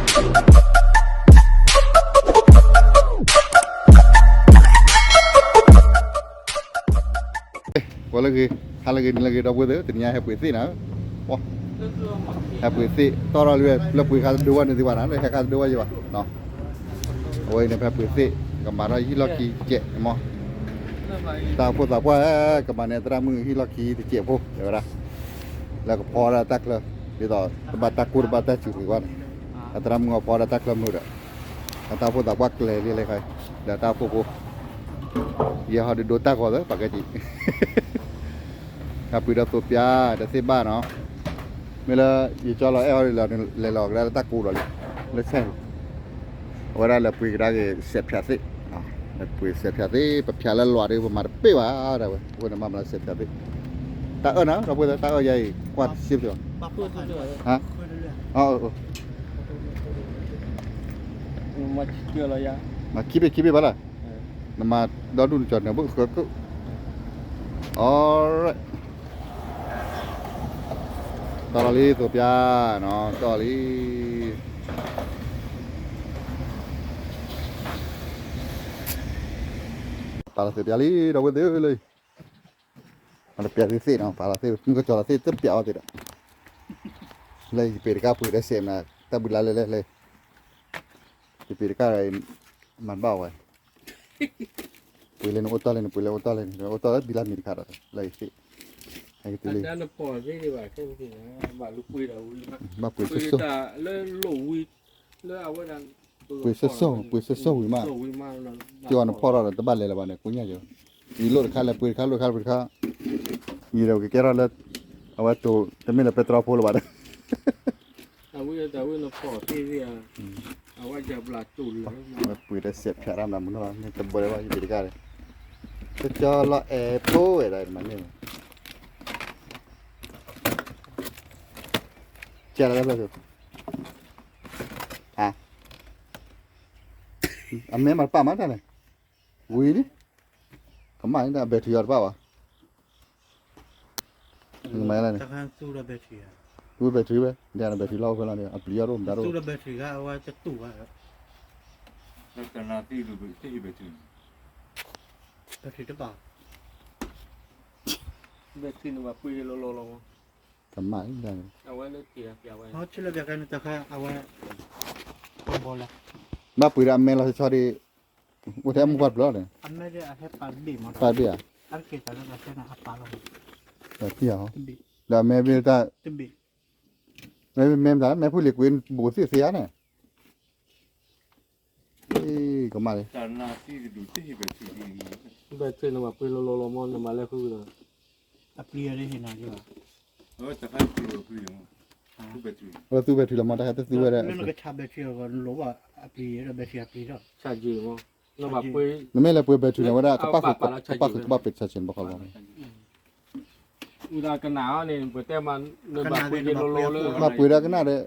ဂီၤလၢအဂ့ၤ, ဟါလၢအဂ့ၤ, နံၤလၢအဂ့ၤ ဒီပုၢ်ဝဲၢ်သ့ၣ်, တနံၤညါဟဲပှ့ၤသ့ၣ်နၤ, ဟဲပှ့ၤသ့ၣ် တီၢ်ထီၣ်လံဝဲ, လၢပှ့ၤခါတဒိဝဲန့ၣ်သ့ၣ်ဘၣ်နၤ, လၢဟဲခါတဒိဝဲယဘၣ်, အဝဲအံၤန့ၣ် ဖဲပှ့ၤသ့ၣ် ကမၤထီၣ်ဟံၣ်လီၢ်ခံတစဲးမး, တၢ်အိၣ်ဖှိၣ်သးပှၢ် ကမၤန့ၢ်အသရၣ်မုၣ်ဟံၣ်လီၢ်ခံတစဲးဖိ တဲဝဲဒၣ်, လၢကဖီဒၣ်တၢ်ချၢ, ဒ်သိးတဘၣ်တၢ်ကိၢ်တဘၣ်တၢ်စူၤဂ့ၤဘၣ်န့ၣ်, အသရၣ်မုၣ်အဖီဒၣ်တၢ်ချၢမုာ်ဒီး အတၢ်အိၣ်ဖှိၣ်သးပှၢ်ကျဲၤလံလဲၣ်ခါ, ဒီးတၢ်အိၣ်ဖှိၣ်ဖိ ယဲဟီဒုးဒိတၢ်ဂီၤသၢ ပှၤကဲကံ, ဟဲပှ့ၤဒီးသိးပၠါ တသ့ဘၣ်နီၤ, မ့ၢ်လၢ ယကၠီလီၤအဲၣ်ဟီဒုးလီၤ လဲၤလီၤကဒါလၢတၢ်ကိးလီၤလံ, လၢဆဲၣ်, အဝဲဒၣ်လဲၤပှ့ၤကဒါက့ၤစဲးဖၠးသ့ၣ်, လဲၤပှ့ၤစဲးဖၠးသ့ၣ် ပဖၠးလၢလွးဒီး ပမၤတပ့ၢ်ဘၣ်ဒၣ်ဝဲ, အဃိန့ၣ်မၤမၤလၢစဲးဖၠးသ့ၣ်, တၢ်အၢၣ်နၤ ဒီပုၢ်ဝဲၢ်သ့ၣ် တၢ်အၢၣ်ယၤအံၤ ကွၢ်တစ့ၢ်ကီး, ဟါ, မၤခံဘ့ၣ်ခံဘ့ၣ်ဘၣ်လၢ်, နမၤဒီဒူၣ်နကၠီနၢၤဘၣ်ဃၢၤကိၣ်, alright, တီၢ်လီၤလံသိးပၠါနီၤ တီၢ်လံ ပာ်လီၤသ့ၣ်ပၠါလံ ဒီပုၢ်ဝဲၢ်သ့ၣ်လၢ, မ့ၢ်တပၠါသ့ၣ်သ့ၣ်နီၤ ပာ်လီၤသ့ၣ် မ့ၢ်ကကၠီလီၤသ့ၣ်တပၠါအီၤသ့ၣ်ဒီး, လၢယပ့ၤတကၢ်ပှ့ၤဒီးစဲးမနၤ တၢ်ဘုလါလဲၣ်လဲၣ်လဲၣ်, ယပ့ၤတကၢ်ဒီး မၤတဘၣ်ဝဲ, ပှ့ၤလၢနအိၣ်တီၢ်လၢနပှ့ၤလၢအိၣ်တီၢ်လၢနအိၣ်တီၢ်လၢဘံလၢမံၤတခါဒီး လၢယသ့ၣ်, ဟဲကတုၤလံ, ဘၣ်ပှ့ၤဆိၣ်ဆိၣ် ပှ့ၤဆိၣ်ဆိၣ်ဝံၤမး, က့ၤအီၤနဖီၣ်ထီၣ်ဒီးတဘၣ်လဲၤလၢၤဘၣ်န့ၣ် ကိညါက့ၤ, ယလိၣ်တခါလဲၤပှ့ၤတခါ လိၣ်တခါပှ့ၤတခါ, ယဒီးကကဲထီၣ်လၢ, အဝဲတိၤ တမ့ၢ်လၢပဲတြီဖိလၢၤဘၣ်ဒီး အဝဲပှ့ၤဒီးစဲးဖၠးတၢ်မနုၤမနုၤ တဘၣ်လၢၤဘၣ် ယပ့ၤတကၢ်ဒီး, ကကၠီလီၤအဲၣ်ဖိဝဲဒၣ်မၤန့ၢ်, ကဲလီၤ, အမဲမၤတပာ်မးတၢ်န့ၣ်, ဝံၤလံ, ကမၣ်န့ၣ် အဘဲထရံအီၤတပာ်ဘၣ် မၤလၢန့ၣ်, သူ battery ဝဲ ဒ် battery လီၤအိၣ်ဖဲလီၤန့ၣ် အပျံၤအီၤတအိၣ်မတၤတအိၣ်, သူ battery ခါ အဝဲတတူၢ်ဘၣ်, တနၤသံ battery တဘၣ်, battery န့ၣ်ဘၣ်ပှ့ၤလီၤလီၤလီၤ, ကမၣ်, အဝဲလၢတ့ၢ်ပျးဝဲ, ဟီ ဆ့လၢပျးကဲန့ၣ်တခါ အဝဲ, ဘၣ်ပှ့ၤဒီးအမဲလီၤဆီဆီဒီး, အိၣ်ထဲအမူပှၢ်တဘျီန့ၣ်, အမဲဒ်အဟဲပာ်တဘ့ၣ်မး, ပာ်တဘ့ၣ်ဧါ, အက့ၤတၢ်လၢတၢ်ဆဲန့ၣ် အပာ်လီၤ, တဘ့ၣ်, ဒီးအမဲဘ့ၣ်တၢ်, တဘ့ၣ်, မ့မ့ၢ်တၢ် မဲဖုလံၤကွံာ်ဘူးသ့ၣ်သ့ဧါန့ၣ်, ကမၣ်လံ, ဘၣ်သ့ၣ်နဘၣ်ပှ့ၤလီၤလီၤလီၤမး နမၤလဲၤဃုဒီး, အပျံၤအီၤဒ်ဟ့ၣ်နၤယဘၣ်, အဝဲသူ battery လီၤမး တၢ်ဟဲတသူဝဲဒၣ်, နမ့ၢ်လဲၤပှ့ၤ battery န့ၣ် ဝဲဒၣ် ကဘၣ်ဃုာ်ကဘၣ်ပ့ၤဆါဆ့ၣ်န့ၣ် ဘၣ်ဃးလီၤ, ဝံၤဒီးကနၣ်အီၤန့ၣ် ပတဲမး နဘၣ်ပှ့ၤက့ၤလိၤလိၤလၢ ဘၣ်ပှ့ၤဒီးကနၣ်ဒီး,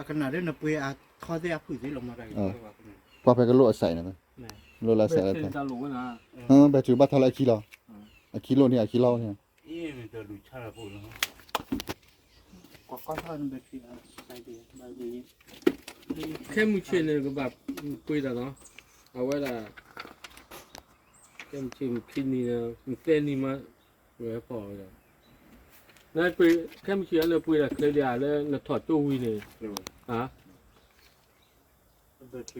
အကနၣ်ဒီးနပှ့ၤအထီသ့ၣ်အဖုၣ်သ့ၣ်လီၤမး, ကွၢ်ဖဲကလိၣ်အစဲးန့ၣ်, လိၣ်လၢအစဲးလီၤ, battery ဘၣ်ထီလၢအခံလီၤ, အခံလိၣ်န့ၣ် အခံလီၤန့ၣ် ခဲမုၢ်ဆ့ၣ်န့ၣ် ကဘၣ်ပှ့ၤတၢ်နီၤ, အဝဲဒၣ် ခဲမုၢ်ဆ့ၣ်မုၢ်ခံနံၤန့ၣ် မုၢ်သၢနံၤမး ဝဲဖီၣ်ဝဲဒၣ်, နပှ့ၤ ခဲမုၢ်ဆ့ၣ်အနပှ့ၤတၢ်ချ့ဒံးဧါ လၢနထီၣ်ကၠိဝံၤန့ၣ်,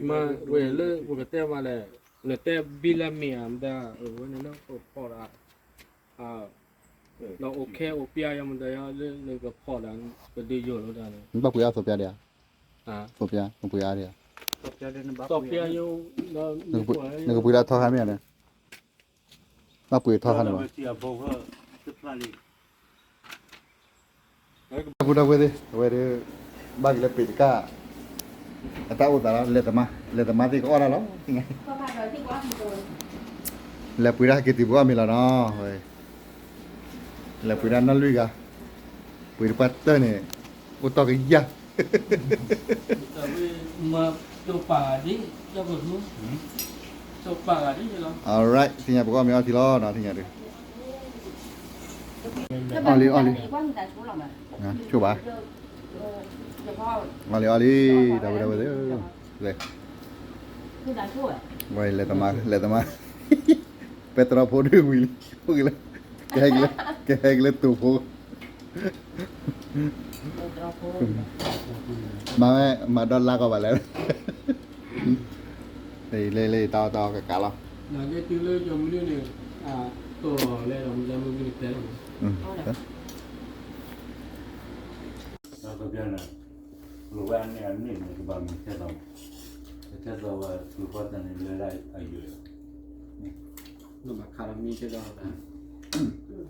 မ့ၢ်ဝဲလၢပကတဲမးလဲၣ်, နတဲဘံလၢမ့ၢ်ဧါ မတၤ အဝဲန့ၣ်လၢပဖီၣ်ဒီး ဒီးအိၣ်ခဲအိၣ်ပျါယါမတၤယါ လၢနကဖီၣ်ဒီး ကဒုးယိာ်လီၤဒၣ်န့ၣ်, ဘၣ်ပှ့ၤအါသိးပျါဒံးဧါ, သိးပျါ နပှ့ၤအါဒံးဧါ, သိးပျါ နကပှ့ၤဒၣ်ထီခါမ့ၢ်ဧါန့ၣ်, ဘၣ်ပှ့ၤထီခါန့ၣ်ဘၣ် ဒီပုၢ်ဒီဝဲၢ်သ့ၣ် အဝဲဒီး ဘၣ်က့ၤလၢပ့ၤတကၢ် အတၢ်အိၣ်သးလီၤ လဲၤသမါ လဲၤသမါသ့ၣ်ကအီၣ်တၢ်လီၤ လဲၤပှ့ၤဒၣ်က့ၤတုၤပအီၣ်မ့ၤလီၤနီၤ လဲၤပှ့ၤဒၣ်နီၢ်လွံၢ်ဂၤ ပှ့ၤတပှၢ်တၢၢ်န့ၣ် အိၣ်တီၢ်ကယၢ် alright သ့ၣ်ညါပကအီၣ်မ့ၤအီထံလီၤနီၤ သ့ၣ်ညါဒုး အီၣ်လံ အီၣ်လံ ဆိၣ်ဘၣ်, အီၣ်လံ အီၣ်လံ, ဒီပုၢ်ဝဲၢ်သ့ၣ်, ဝဲလဲၤသမါ, လဲၤသမါ, ပဲတြီဖိဒုးဝံၤလံ, ကဟဲက့ၤလၢ, ကဟဲက့ၤလၢတိာ်ဖိ, မၤဝဲ, မၤဒီလါကီးဘၣ်လဲၣ်, လၢလၢတၢ်အီၣ်တၢ်အီကကးလီၤ. တၢ်ကပျၢ်န့ၣ်, လိၣ်ဝဲအန့ၣ်အန့ၣ်န့ၣ် ကဘၣ်မ့ၢ်ထဲသိး, ထဲသိးဝဲသုးဃီတၢ်န့ၣ်လၢအယိာ်, ဘၣ်ခးလီၤမံထဲသိး, လၢစဲးတညါလီၤ,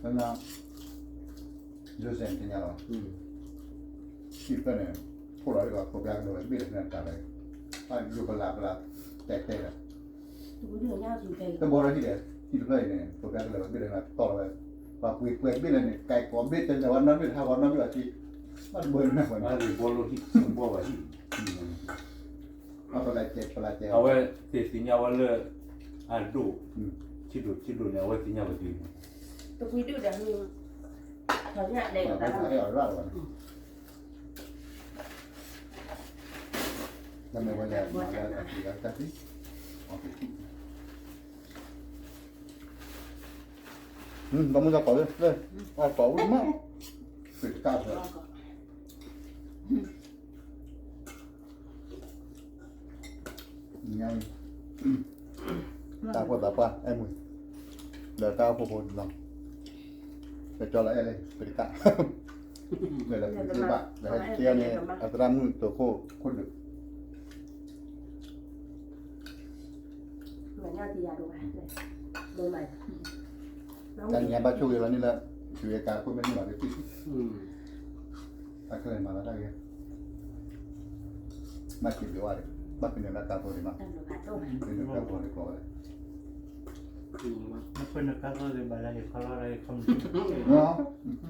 ဟံၣ်တဖျၢၣ်န့ၣ်, ခိၣ်လီၤဒ်သိး ဖိပျၢ်ကလၢာ်ဝဲတဘ့ၣ်လၢကနၣ်တၢ်ဝဲ, ဘၣ်ယိာ်ပလၢ်ပလၢ်, တဲတဲဒီး တဘီဒီးဟံၣ်ဒီး, ဟံၣ်တဖျၢၣ်အံၤန့ၣ် ဖိပျၢ်ကလၢာ်ဝဲတဘ့ၣ်လၢကနၣ်တီၢ်လီၤဝဲ, ပှၤကွံာ်ပှဲၤတဘ့ၣ်လၢန့ၣ် ကဲကီးဘ့ၣ်တဲလၢဝဲနီတဘ့ၣ် ဟးဂီၤနီတဘ့ၣ်ဘၣ်စ့, ဘၣ်တဘီန့ၣ်ဝဲ, ဘီလိဟံၣ်ဘီဘၣ်ဟံၣ်, ပလၢကဲပလၢကဲ, အဝဲသ့ၣ်သ့ၣ်ညါဝဲလၢ, အဒိၣ်, ထံဒိၣ်ထံဒိၣ်န့ၣ် အဝဲသ့ၣ်ညါဝဲဒ်န့ၣ်, တကွံဒုၣ်ဒီး, ထီၣ်ညၣ်လဲၤကသးလီၤ, တၢ်မ့ၢ်ဝဲလဲၣ်, မၤလၢအတၢ်ဖံးအတၢ်ဖံး, ဘၣ်မူတၢ်ကိးလၢ, အကိးဝဲမး, ပတကးဖဲ ညါ, တၢ်ဖိသၣ်ပှၢ်အဲၣ်မုာ်, ဒီးတၢ်အိၣ်ဖှိၣ်ဖိနီၤ, ကကၠီလီၤအဲၣ်လၢပတကး, လဲၤလၢပတကးဘၣ်, လဲၤဟဲက့ၤန့ၣ် အသရၣ်မုၣ်တိာ်ခိၣ်ခိၣ်ဒုး တၢ်ညါဘၣ်ဆိၣ်ဂ့ၤလီၤန့ၣ်လၢ, တုၤအကါခိၣ်မ့ၢ်န့ၢ်ဘၣ်လၢပှၤ, တၢ်ခဲလၢာ်မၤလီၤတၢ်ဂ့ၤ, ဘၣ်က့ၤဘၣ်ဝဲ, ဘၣ်ဖဲန့ၣ်လၢကါဖိဒံးမး, ဖဲန့ၣ်ကါဖိဒံးကိးဝဲ, ဖဲန့ၣ်ကါဖိဒံးဘၣ်လၢဟ့ၣ်ခီလီၤလၢဟ့ၣ်ခီ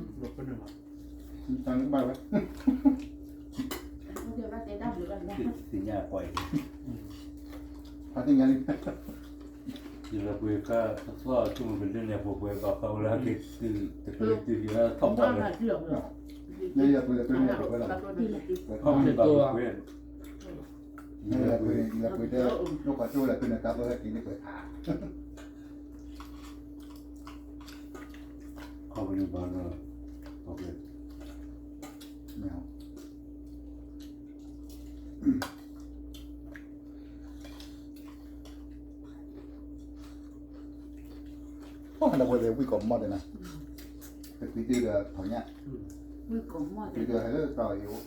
မုၢ်, ဖဲန့ၣ်ဘၣ် သ့ၣ်ညါကွၢ်အံၤ, သ့ၣ်ညါလံ, ယလၢပှ့ၤကါသီၣ်ဆိကမိၣ်ကဒုန့ၣ် ပှဲၤပှဲၤဘၣ်ဃးဝဲလၢဟဲက့ၤသုး တချုးသုးယံၤထီၣ်ဘီၣ်လၢ, ယလၢပှ့ၤလၢပှ့ၤန့ၣ်ပှဲၤဝဲလီၤ, ပှဲၤထီၣ်ဘီၣ်လၢပှဲၤ, ယလၢပှ့ၤ, ယလၢပှ့ၤတဲ, ဒိၣ်ဃီၤကၠိလၢပှ့ၤန့ၣ်ကါဖိဟဲက့ၤန့ၣ်ပှဲၤ, ခီပနံၣ်ဘၣ်လၢ, ပှၤလၢပှဲၤသ့ၣ်ဝံၣ်ကိးမီၢ်သ့ၣ်နၤ, တကွံတ့ၢ်ဒီးထီၣ်ညၣ်, ဝံၣ်ကိးမီၢ်သ့ၣ်နၤ, တကွံတ့ၢ်ဒီးဟဲလၢတၢ်အံၤအိၣ်,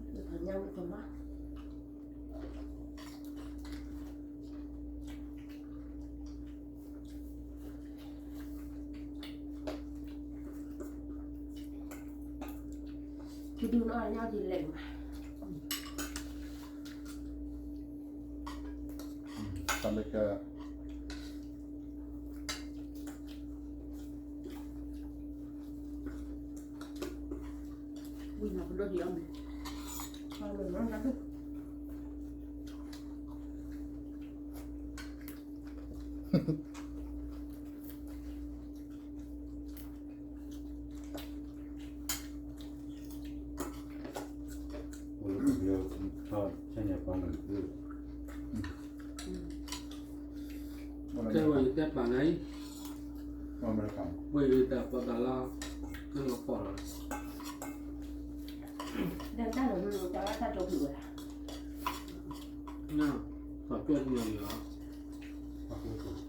ထီၣ်ညၣ်ဝံၣ်ကိးမီၢ် တဒုးနီၢ်ညါဒ်လဲၣ်မး, တၢ်မ့ၢ်ကဲ ဝံၤနၤပဒိၣ်ဒံးအီၤန့ၣ်, ကဲဝဲယတဲပာ်နၤအံၤ, ဝဲယတဲပာ်ဘၣ်လၢ, ကဲလီၤပီၢ်လီၤ, တၢ်လီၤမ့ၢ်တၢ်လၢတၢ်ကၠိဖုးဝဲ, နၢ်သီၣ်ကၠိမ့ၢ်လီၤ, ဟါ, တၢ်ကၠ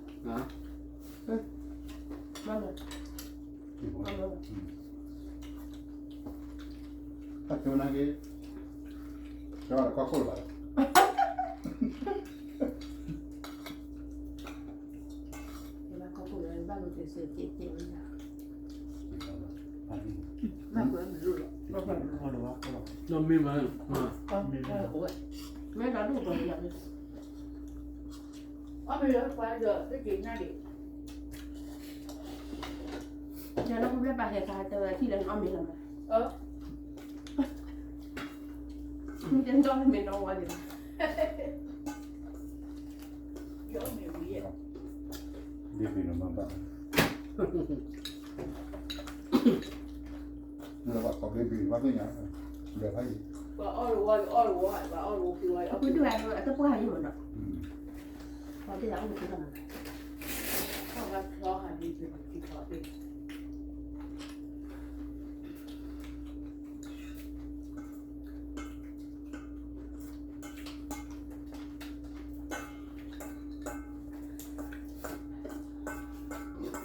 ိနာ်က့ၤ, ကၠိလၢကီၢ်ခိၣ်လၢၤဘၣ်လီၤ, ဘၣ်လိာ်တစဲးကဲးကဲးဝဲဒၣ်, ဘၣ်ကွဲးမ့ၢ်လိၣ်လီၤ, ဒီးမ့ၢ်မး, မ့ၢ်ဒၣ်ဒိၣ်ပှၤကညီ, အီၣ်မ့ၢ်လၢပှၤဒီးလၢက့ၤညါဒံး, ယလၢပှၤဘျဲၣ်ပာ်ဟဲခါတဲဝဲထံၣ်လၢနအီၣ်မ့ၢ်လီၤမး, မ့ၢ်တဲနီၣ်မ့ၢ်နီၣ်ဝဲန့ၣ်လီၤ, ယအီၣ်မ့ၢ်ဝံၤယဲၢ်, ဒ်ပ့ၤနီၣ်မၤဘၣ်, လၢဘၣ်ကီၢ်ဘ့ဘ့ၣ်ဘၣ်သ့ၣ်ညါ, လဲၤဖးယံၤ, ပှၤအီၣ်လီၤဝါ အီၣ်လီၤဝါ ပှၤအီၣ်လီၤဝါ အီၣ်လီၤဝါ အီၣ်လီၤဝါ အတပှၢ်ယံၤမးနီၤ, ပှၤသ့ၣ်ညါအီၣ်လီၤဝါ အီၣ်လီၤဝါ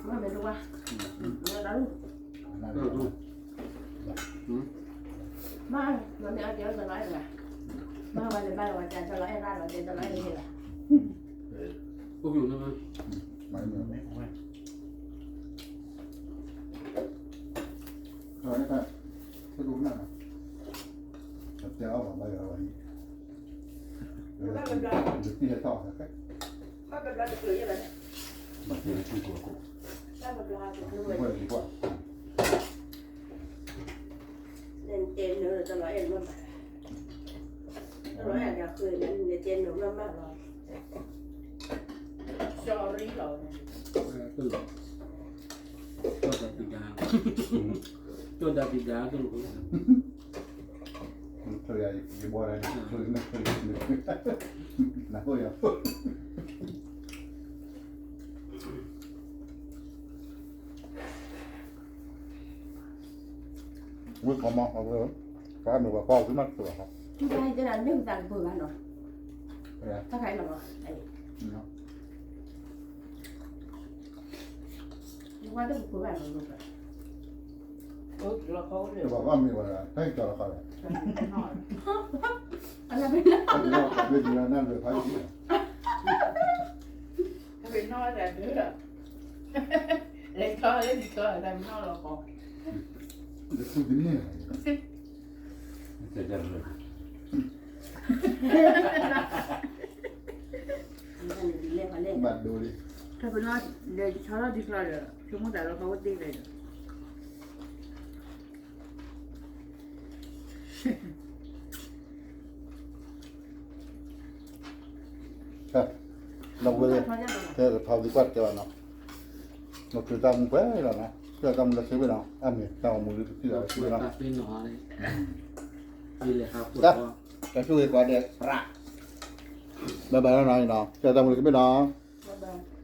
မ့ၢ်တဝါ, မ့ၢ်တဝါ, မ့ၢ်အကဲတလီၤအဲၣ်လၢၤ, မ့ၢ်ဝဲလၢဘၣ်လီၤဝဲတဲတလီၤအဲၣ်ရၣ်လီၤ တဲတလီၤအဲၣ်လၢၤ, အိၣ်ပူၤန့ၣ်မ့ၢ် နတဲနုာ်တလီၤအဲၣ်လၢမး, တလီၤအဲၣ်ကဃုန့ၣ် နတဲနုာ်လၢမးလီၤ, ကၠီရံလီၤ, ကၠီဒၣ်ပံၤဒါ, ကၠီဒၣ်ပံၤဒါကလိာ်, ယဘီဒၣ်န့ၣ်, နၢ်ဟိယၤ ဝ့ၢ်ကီၢ်မး အဝဲ ပှၤမ့ၢ်ပှၤကွၢ်ဝံၤမးတပၢၢ်ဘၣ်, တၢ်တဲဒၣ်မ့ၢ်ဝံသးတပၢၢ်ဘၣ်နီၤ, တၢ်ခါအံၤလီၤ, ဝဲတပၢၢ်ဘၣ်နီၤ, ပှၤမ့ၢ်ဝဲဒၣ် တၢ်ကၠီလီၤခါဝဲ, အလၢ တၢ်ကၠီလီၤခါဝဲဒၣ် နၢ်လွဲၢ်ဖးယံၤ လဲၤထီၣ်လဲၤထီၣ် လဲၤထီၣ်လဲၤထီၣ် လဲၤထီၣ်လီၤကီး လၢသူတန့ၢ် ဘၣ်ဒိလံ တၢ်ပနီၣ် လဲၤဆီထီၣ်ဒ်ချီဒီး ဆိကမိၣ်သးလီၤခီအိၣ်တ့ၢ်လဲၣ်ဒီး ဒီပုၢ်ဝဲၢ် တဲကထီၣ်သံကွၢ်တကဲဘၣ်နီၤ, နကၢၤတၢ်မူပှဲၤလီၤနီၤ, ကၢၤတၢ်မူလၢခံဘ့ၣ်နီၤ, အမ့ၢ်တၢ်မူလၢခံဘ့ၣ်နီၤ, တၢ်ဆိၣ်ဂ့ၤကိးဂၤဒဲး, ဘၢၣ်ဘၣ်နီၤနီၤ, ကၢၤတၢ်မူလၢခံဘ့ၣ်နီၤ, ဘၢၣ်ဘၣ်.